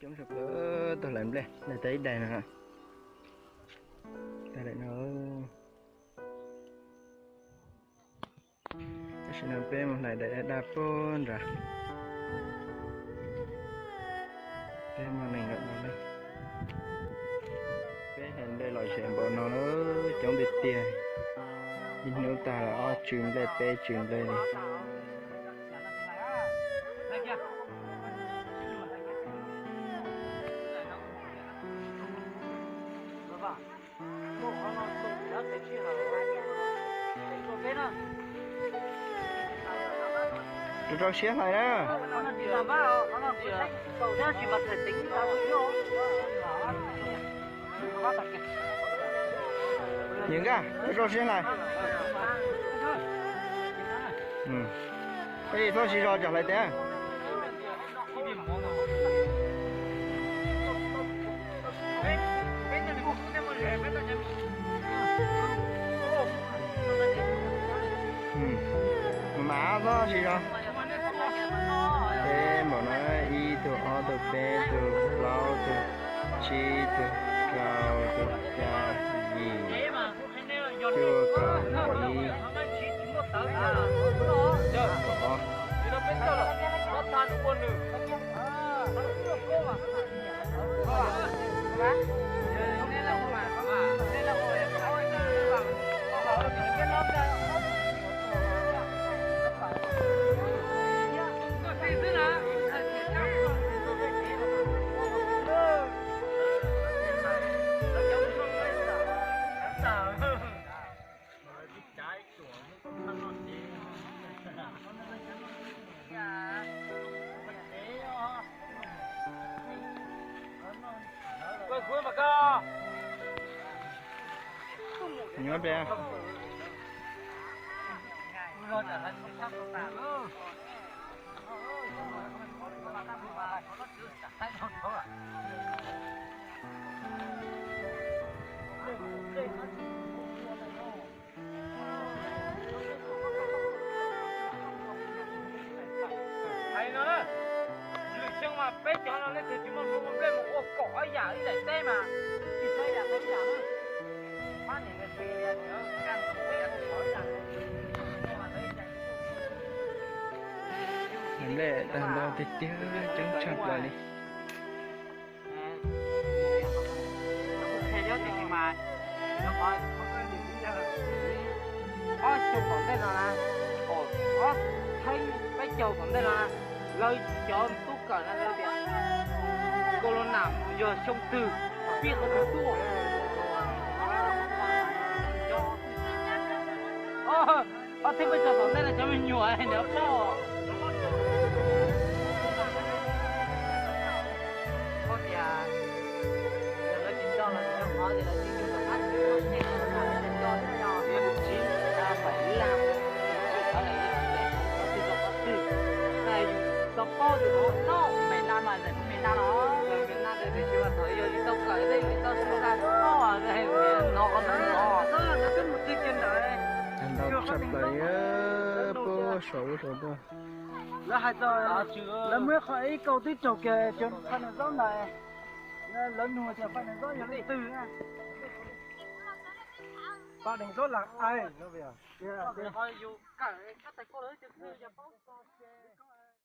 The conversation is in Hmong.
Coob tshaj plaws, tuaj hlais nplej, hlais tau ib daim no. Tag lawm no. Tam sim no peb mus hlais daim daj daj puag nrad. Peb muaj neeg los no na. Peb hlais nplej lom zem npaum no na, coob tiag tiag. Ib hnub tag lawm ob tsw nplej peb tsw nplej li. Rau rau siab hlais na. Yog nkaj, rau rau siab hlais. Peb txhob siv zog cov hlais tiag. Mas txhob siv zog. Peb npaum no, ib tug, ob tug, peb tug, plaub tug, tsib tug, rau tug, xya, yim, cuaj, kaum ib, kaum ob. Hais no na, lwm xyoo mas peb cov no leej twg tsis muaj hmoov ua nplej mus ua kaum ob yam ib daim teb mas tsis tau yam tau yam na. Nplej tag ntau tiag tiag, coob tshaj plaws li. Ob xyoo tom ntej no na, ob txhiab peb caug tom ntej no na, lawv cov tub kawm na lawv tias Corona mus yog xyoo twg, pib qhov twg tuaj. Ob txhiab peb caug tom ntej no cov me nyuam nyob poj. Koj tias lawv tsis nco los tsis nco qhov tias lawv tsis nco qab tsis muaj nyeej, lawv tsis nco thiab no. Pais laj, qhov twg rau qhov twg, yus tau paub tias noj me na mas lawm me na los me na, tiam sis mas thaum yog yus tau kawm thiab yus tau xyuas tau paub no qhov ntawd no. Tag ntau tshaj plaws, puag saum ub saum tuaj. Lawv hais tias lawv muaj ib qho ib kaug twb raug kiag cov phaj nees zaub ntawd. Lawv nug tias phaj nees zaub yog leej twg na. Phaj nees zaub lam ai no. Yus kawm tais koj lawv cov twg yog paub.